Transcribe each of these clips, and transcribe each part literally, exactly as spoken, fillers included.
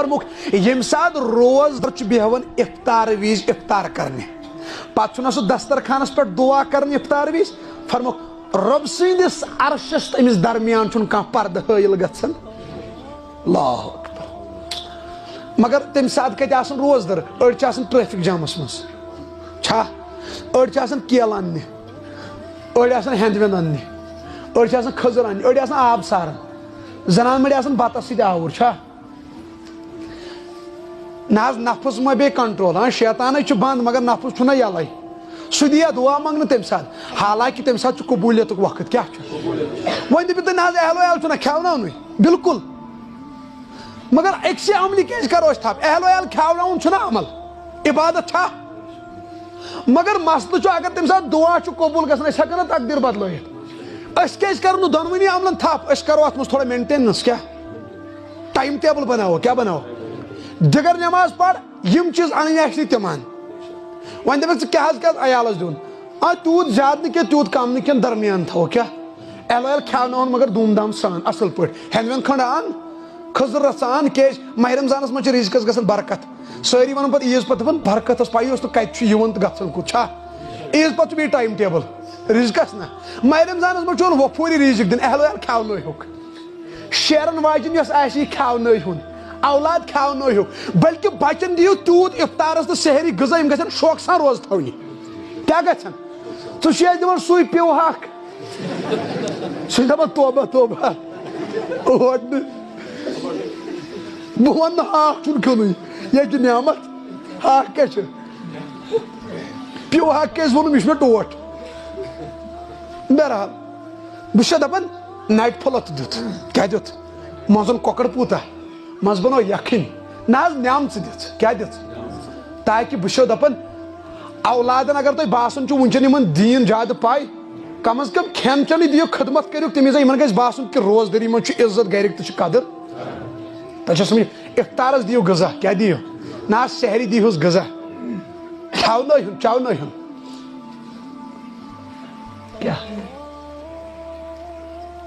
فرمووُکھ، ییٚمہِ ساتہٕ روزدر چھُ بیہوان افطار وِزِ افطار کرنہِ، پتہٕ چھُنہ سُہ دسترخانس پٮ۪ٹھ دعا کران افطار وِزِ؟ فرمووُکھ، رۄب سٕنٛدِس عرشس تہٕ أمِس درمیان چھُنہٕ کانٛہہ پردٕ حٲیِل گژھان۔ اللہ اکبر۔ مگر تمہِ ساتہٕ کتہِ آسان روزدر؟ أڑۍ چھِ آسان ٹریفک جامس منٛز، چھا؟ أڑۍ چھِ آسان کیلہٕ اننہِ، أڑۍ آسان ہٮ۪نٛد وٮ۪نٛد اننہِ، أڑۍ چھِ آسان کھٔزٕر اننہِ، أڑۍ آسان آب ساران، زنان مٔڑۍ آسان بتس سۭتۍ آوُر، چھا؟ نہ حظ، نفس ما بیٚیہِ کنٹرول؟ ہاں، شیطانے چھُ بنٛد، مگر نفس چھُنہ یَلَے۔ سُہ دِیا دُعا منٛگنہٕ تَمہِ ساتہٕ، حالانکہ تَمہِ ساتہٕ چھُ قبوٗلیتُک وقت۔ کیٛاہ چھُ؟ وۄنۍ دٔپِو تُہۍ، نہ حظ، اہل و عیال چھُنہ کھیٛاوناونُے؟ بالکل۔ مگر أکسٕے عملہِ کیٛازِ کرو أسۍ تھپھ؟ اہل و عیال کھیٛاوناوُن چھُنہ عمل، عبادت چھا؟ مگر مسلہٕ چھُ، اگر تَمہِ ساتہٕ دُعا چھُ قبوٗل گژھان، أسۍ ہٮ۪کو نہ تقدیٖر بدلٲیِتھ۔ أسۍ کیٛازِ کرو نہٕ دۄنوٕنی عملن تھپھ؟ أسۍ کرو اَتھ منٛز تھوڑا مینٹیننس۔ کیٛاہ؟ ٹایم ٹیبل بناوو، کیٛاہ بناوو؟ دِگر نٮ۪ماز پَر، یِم چیٖز اَنٕنۍ آسہِ نہٕ تِمن۔ وۄنۍ دَپَکھ، ژٕ کیٛاہ حظ، کیٛاہ حظ عیالَس دیُن؟ آ، تیوٗت زیادٕ نہٕ کینٛہہ، تیوٗت کَم نہٕ کینٛہہ، درمیان تھاوو۔ کیٛاہ؟ اہل عیال کھیٛاوناوُن، مگر دوٗم دام سان، اَصٕل پٲٹھۍ۔ ہٮ۪نٛد وٮ۪نٛد کھنٛڈ اَن، کھٔزٕر رَژھ اَن، کیٛازِ ماہِ رمضانَس منٛز چھِ رِزقَس گژھان برکت۔ سٲری وَنان پَتہٕ عیٖذ پَتہٕ دَپان، برکت ٲس پَیی ٲس نہٕ کَتہِ چھُ یِوان تہٕ گژھان کوٚت چھا۔ عیٖذ پَتہٕ چھُ بیٚیہِ ٹایم ٹیبل رِزقَس نہ۔ ماہِ رمضانَس منٛز چھُ یِوان وفوٗری رِزق دِنہٕ، اہل عیال کھیٛاونٲوہُکھ۔ شیرن واجِنۍ یۄس آسہِ، یہِ کھیٛاونٲوہُن۔ اولاد کھیٛاونٲوہُکھ۔ بلکہِ بچن دِیِو تیوٗت افطارس تہٕ سحری غذا، یِم گژھن شوقہٕ سان روزٕ تھاونہِ۔ کیٛاہ گژھن؟ ژٕ چھُے اَسہِ دِوان سُے پیوٗ ہاکھ۔ سُہ چھُ دَپان، توبہ، توبہ۔ اوٹ نہٕ۔ بہٕ وَنہٕ نہٕ ہاکھ چھُنہٕ کھیوٚنُے۔ یہِ چھِ نعمت۔ ہاکھ کیٛاہ چھُ؟ پیوٗ ہاکھ کیٛازِ ووٚنُم؟ یہِ چھُ مےٚ ٹوٹھ۔ بہرحال، بہٕ چھُسے دَپان، نَٹہِ پھوٚلہ تہِ دیُت۔ کیٛاہ دیُت؟ منٛزَن کۄکَر پوٗتاہ، منٛزٕ بَنٲو یَکھٕنۍ۔ نہ حظ، نٮ۪مژٕ دِژ۔ کیٛاہ دِژ؟ تاکہِ بہٕ چھُسو دَپان، اولادَن اگر تۄہہِ باسان چھُ وٕنکٮ۪ن یِمَن دیٖن زیادٕ پَے، کم از کم کھٮ۪ن چٮ۪نٕے دِیِو، خدمت کٔرِو، تَمہِ وِزِ یِمَن گژھِ باسُن کہِ روزدٔری منٛز چھُ عزت، گَرِکۍ تہِ چھِ قدٕر۔ تۄہہِ چھا سَمجھ؟ افطارَس دِیِو غذا۔ کیٛاہ دِیِو؟ نہ حظ، سحری دیٖہُس غذا۔ کھیٛاونٲوہُن، چاونٲوہُن۔ کیٛاہ؟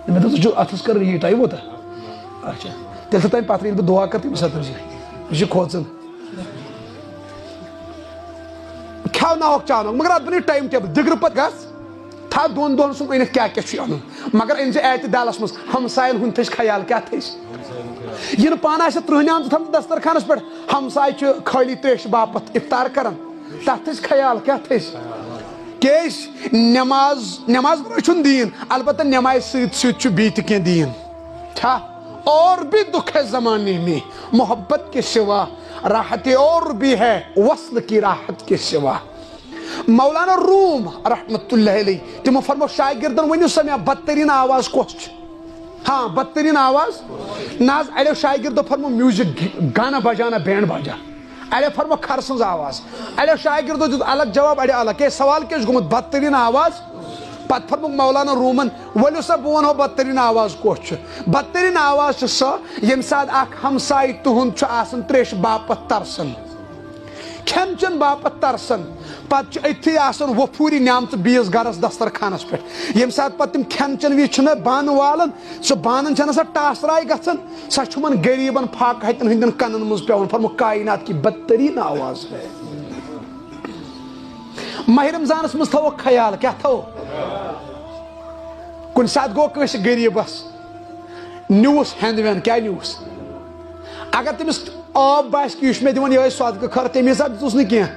مےٚ دوٚپ، ژٕ چھُ اَتھَس کَر یہِ ٹایم ووتا؟ اچھا۔ تیٚلہِ چھُ تَمہِ پَتہٕ ییٚلہِ بہٕ دُعا کَرٕ، تَمہِ ساتہٕ تٔمِس یہِ چھُ کھوژان۔ کھیٛاوناوَکھ، چاوناوَکھ، مگر اَتھ بَنٲیِو ٹایم ٹیبل۔ دِگرٕ پَتہٕ گژھ، تھاو دۄن دۄہَن سُنٛد أنِتھ کیٛاہ کیٛاہ چھُے اَنُن۔ مگر أنۍ زِ اعتدالَس منٛز، ہمسایَن ہُنٛد تھٔج خیال، کیٛاہ تھٔج؟ یِنہٕ پانہٕ آسہِ ترٛہنہِ آمژٕ تھٲمژٕ دسترخانَس پٮ۪ٹھ، ہمسایہِ چھِ خٲلی تریشہِ باپتھ افطار کران، تتھ تھٔج خیال، کیٛاہ تھٔج؟ کیٛازِ نماز، نماز ورٲے چھُنہٕ دیٖن، البتہ نمازِ سۭتۍ سۭتۍ چھُ بیٚیہِ تہِ کینٛہہ دیٖن۔ چھا؟ اور بھی دکھ ہے زمانے میں محبت کے سوا، راحت اور بھی ہے وصل کی راحت کے سوا۔ مولانا روم رحمت اللہ علیہ، تِمو فرمو، شاگردن ؤنِو سا مےٚ، بدترین آواز کۄس چھِ؟ ہاں، بدترین آواز۔ نہ حظ، اڑیو شاگردو فرمو میوزک، گانا بجانا، بینڈ باجا۔ اڑیو فرمو کھر سٕنز آواز۔ اڑیو شاگردو دیُت الگ جواب، اڑیو الگ۔ کیٛازِ، سوال کیٛاہ چھُ گوٚمُت؟ بدترین آواز۔ پتہٕ فرمووُکھ مولانا رومن، ؤلِو سا بہٕ ونہو بدترین آواز کۄس چھِ۔ بدترین آواز چھِ سۄ، ییٚمہِ ساتہٕ اکھ ہمسایہِ تُہُنٛد چھُ آسان تریشہِ باپتھ ترسان، کھٮ۪ن چٮ۪ن باپتھ ترسان، پتہٕ چھُ أتھی آسان وفوٗری نعمژٕ بیٚیِس گرس دسترخانس پٮ۪ٹھ۔ ییٚمہِ ساتہٕ پتہٕ تِم کھٮ۪ن چٮ۪ن وِزِ چھِنہ بانہٕ والان، سُہ بانن چھنہ سۄ ٹاسراے گژھان، سۄ چھُ یِمن غریٖبن فاقہٕ ہتٮ۪ن ہٕنٛدٮ۪ن کنن منٛز پٮ۪وان۔ فرمووُکھ، کائنات کی بدترین آواز ہے۔ ماہِ رمضانس منٛز تھاوو خیال، کیٛاہ تھاوو؟ کُنہِ ساتہٕ گوٚو کٲنٛسہِ غریٖبس، نیوٗس ہٮ۪نٛد وٮ۪نٛد، کیٛاہ نیوٗس؟ اگر تٔمِس عٲب باسہِ کہِ یہِ چھُ مےٚ دِوان یِہوٚے صدقہٕ خٲر، تَمہِ حساب دِژٕس نہٕ کینٛہہ۔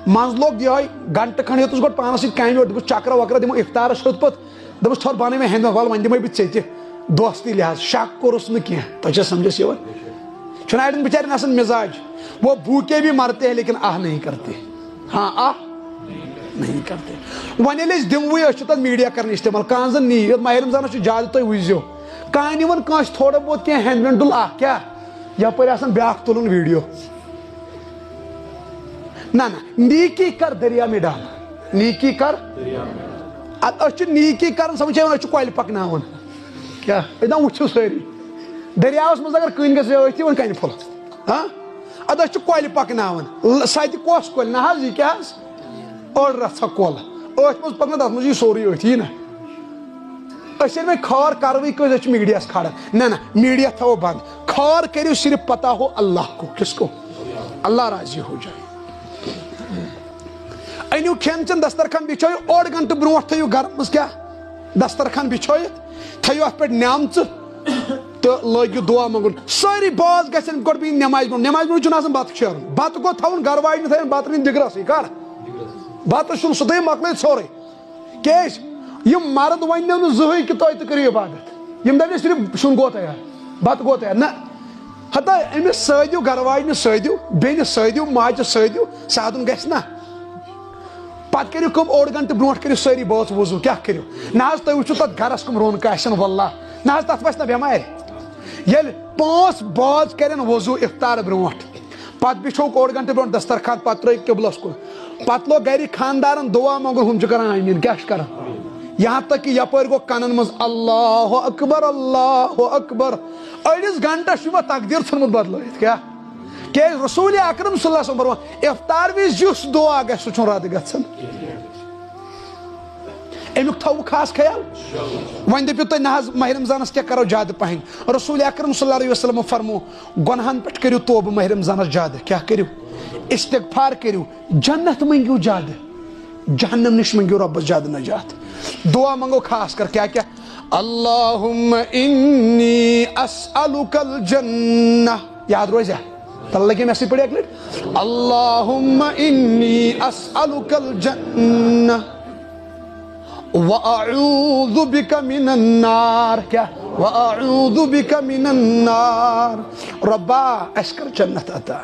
منٛزٕ لوٚگ یِہوٚے گنٹہٕ کھنٛڈ ہیوٚتُس گۄڈٕ پانَس سۭتۍ کامہِ یورٕ، دوٚپُس، چکرا وکرا دِمو، افطارَس ہیوٚت پَتہٕ دوٚپُس، تھَر بَنٲے مےٚ ہٮ۪نٛد وٮ۪نٛد، وَلہٕ وۄنۍ دِمَے بہٕ ژےٚ تہِ دوستی لحاظ۔ شک کوٚرُس نہٕ کینٛہہ، تۄہہِ چھا سمجھس یِوان؟ چھُنہٕ اَڑٮ۪ن بِچارٮ۪ن آسان مِزاج، وہ بھوکے بھی مرتے ہیں لیکن آہ نہیں کرتے۔ ہاں، آہ نہیں کرتے۔ وۄنۍ ییٚلہِ أسۍ دِموٕے، أسۍ چھِ تَتھ میٖڈیا کران استعمال۔ کانٛہہ زَن نی، یوٚت ماہِ رمضانَس چھُ زیادٕ، تُہۍ وٕچھزیو۔ کانٛہہ نِوان کٲنٛسہِ تھوڑا بہت کینٛہہ ہٮ۪نٛد وٮ۪نٛد ڈُل، اَکھ کیٛاہ؟ یَپٲرۍ آسان بیٛاکھ تُلُن ویٖڈیو۔ نہ، نہ، نیکی کر دریا میں ڈال۔ نیکی کر۔ اَدٕ أسۍ چھِ نیکی کران، سمجھ یِوان، أسۍ چھِ کۄلہِ پکناوان۔ کیٛاہ؟ أسۍ دَپان وٕچھِو سٲری۔ دٔریاوَس منٛز اگر کٔنۍ گژھِ، أسۍ تہِ وۄنۍ کَنہِ پھوٚل۔ ہاں؟ اَدٕ أسۍ چھِ کۄلہِ پَکناوان۔ ل-، سۄ تہِ کۄس کۄلہِ؟ نہ حظ، یہِ کیٛاہ حظ؟ أڑ رَژھا کۄل۔ أتھۍ منٛز پَکناو، تَتھ منٛز یی سورُے أتھۍ، یی نہ؟ أسۍ ییٚلہِ وۄنۍ خٲر کروٕے کٔرۍ، أسۍ چھِ میٖڈیاہَس کھاران۔ نہ، نہ، میٖڈیا تھاوو بنٛد۔ خٲر کٔرِو صرف پتہ ہو اللہ کو۔ کس کو؟ اللہ راضی ہو جائے۔ أنِو کھٮ۪ن چٮ۪ن دسترخوان بِچھٲیِو، اوٚڑ گھنٹہٕ برونٛٹھ تھٲیِو گرَس منٛز کیٛاہ؟ دسترخوان بِچھٲیِتھ، تھٲیِو اَتھ پٮ۪ٹھ نیمژٕ تہٕ لٲگِو دُعا منٛگُن۔ سٲری باز گژھن گۄڈٕ بِہِنۍ نٮ۪مازِ برونٛٹھ۔ نٮ۪مازِ برونٛٹھ چھُنہٕ آسان بَتہٕ شیرُن۔ بَتہٕ گوٚو تھاوُن گرٕ واجنہِ تھٲیِن بَتہٕ رٔنِتھ دِگرَسٕے۔ کر؟ بَتہٕ چھُنہٕ سُہ دۄہٕے مۄکلٲیِتھ سورُے۔ کیٛازِ؟ یِم مرد وۄنۍ نہٕ نہٕ زٕہٕے کہِ تۄہہِ تہِ کٔرِو عبادت۔ یِم دَپن صرف سیُن گوٚو تیار، بَتہٕ گوٚو تیار۔ نہ، ہتا أمِس سۭتۍ دِیِو، گرٕ واجنہِ سۭتۍ دِیِو، بیٚنہِ سۭتۍ دِیِو، ماجہِ سۭتۍ دِیِو، سادُن گژھِ نہ۔ پتہٕ کٔرِو کٲم، اوٚڑ گنٹہٕ برونٛٹھ کٔرِو سٲری بٲژ وضوٗ۔ کیٛاہ کٔرِو؟ نہ حظ، تُہۍ وٕچھِو تَتھ گرَس کُم رونقہٕ آسن، واللہ۔ نہ حظ، تَتھ وَسہِ نہ بٮ۪مارِ۔ ییٚلہِ پانٛژھ بٲژ کَرن وضوٗ اِفطار برونٛٹھ، پتہٕ بِچھوکھ اوٚڑ گنٹہٕ برونٛٹھ دسترخوان، پتہٕ ترٲیِکھ قبلس کُن۔ پتہٕ لوگ گرِکۍ خاندارن دعا منٛگُن، ہُم چھِ کران آمیٖن۔ کیٛاہ چھِ کران؟ یہاں تک کہ یپٲرۍ گوٚو کنن منٛز، اللہ اکبر، اللہ اکبر۔ أڑِس گنٹس چھُ یِمو تقدیر ژھُنمُت بدلٲیِتھ۔ کیٛاہ؟ کیٛازِ رسول اکرم صلی اللہ علیہ وسلم فرمان، افطار وِزِ یُس دعا گژھِ، سُہ چھُنہٕ رد گژھان۔ امیُک تھاوو خاص خیال۔ وۄنۍ دٔپِو تُہۍ، نہ حظ، ماہِ رمضانس کیٛاہ کرو زیادٕ پہن؟ رسول اکرم صلی اللہ علیہ وسلم فرمو، گۄنہن پٮ۪ٹھ کٔرِو توبہٕ ماہِ رمضانس زیادٕ۔ کیٛاہ کٔرِو؟ استغفار کٔرِو، جنت مٔنگِو زیادٕ، جہنم نِش مٔنگِو رۄبس زیادٕ نجات۔ دعا منگو خاص کر کیٛاہ کیٛاہ؟ اللہم انی اسألک الجنہ۔ یاد روزیا؟ تَلہٕ لَگے مےٚ سۭتۍ پٲٹھۍ اَکہِ لَٹہِ۔ اللہم انی اسألک الجنہ و اعوذ بک من النار۔ کیٛاہ؟ و اعوذ بک من النار۔ رۄبا، اَسہِ کر جنت عطا۔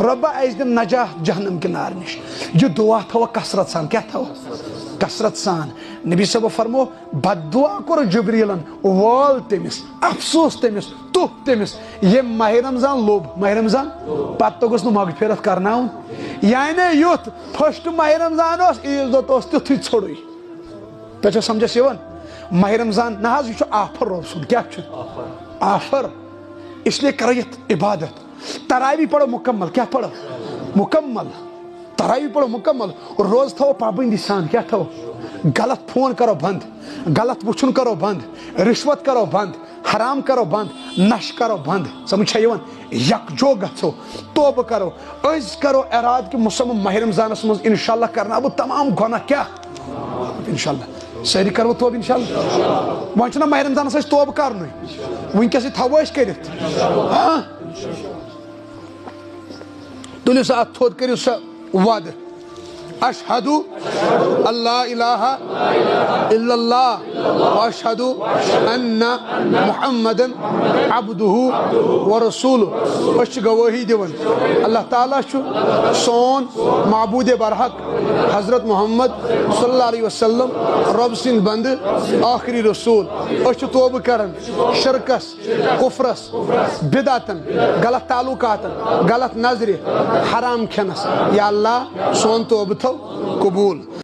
رۄبا، اَسہِ دِ نجات جہنم کہِ نارٕ نِش۔ یہِ دُعا تھاوو کثرت سان۔ کیٛاہ تھاوو؟ کثرت سان۔ نبی صٲبو فرمو، بد دعا کوٚر جبریٖلن، وول تٔمِس، افسوس تٔمِس، تُپھ تٔمِس، ییٚمۍ ماہِ رمضان لوٚب۔ ماہِ رمضان پتہٕ توٚگُس نہٕ مغفرت کرناوُن۔ یعنی یُتھ first ماہِ رمضان اوس، عیٖذ دۄہ تہِ اوس تیُتھُے ژھوٚرُے۔ تۄہہِ چھا سمجھس یِوان؟ ماہِ رمضان نہ حظ، یہِ چھُ آفر رۄب سُنٛد۔ کیٛاہ چھُ؟ آفر۔ اس لیے کرو یتھ عبادت۔ تراوی پرو مکمل۔ کیٛاہ پرو؟ مکمل۔ تراوی پرو مکمل۔ روزٕ تھاوو پابندی سان۔ کیٛاہ تھاوو؟ غلط فون کرو بند، غلط وٕچھُن کرو بند، رشوت کرو بند، حرام کرو بند، نشہٕ کرو بند۔ سمجھ چھا یِوان؟ یکجو گژھو، توبہٕ کرو۔ أسۍ کرو ارادٕ کہِ مسلم ماہِ رمضانس منٛز انشاءاللہ کرناو بہٕ تمام گۄناہ۔ کیٛاہ؟ انشاءاللہ۔ سٲری کرو توبہٕ انشاءاللہ۔ وۄنۍ چھُنہ ماہِ رمضانس اَسہِ توبہٕ کرنُے، وٕنکیٚسٕے تھاوو أسۍ کٔرِتھ۔ ہاں؟ تُلِو سا اَتھ تھوٚد، کٔرِو سا وعدٕ۔ اشہد ان لا الہ الا اللہ و اشہد ان محمدن عبدہ و رسولہ۔ أسۍ چھِ گوٲہی دِوان، اللہ تعالیٰ چھُ سون معبود برحق، حضرت محمد صلی اللہ علیہ وسلم رۄب سٕنٛدۍ بندٕ، ٲخری رسول۔ أسۍ چھِ توبہٕ کران شرکس، کفرس، بدعتن، غلط تعلقاتن، غلط نظرِ، حرام کھٮ۪نس۔ یا اللہ، سون توبہٕ تھٲو قبول۔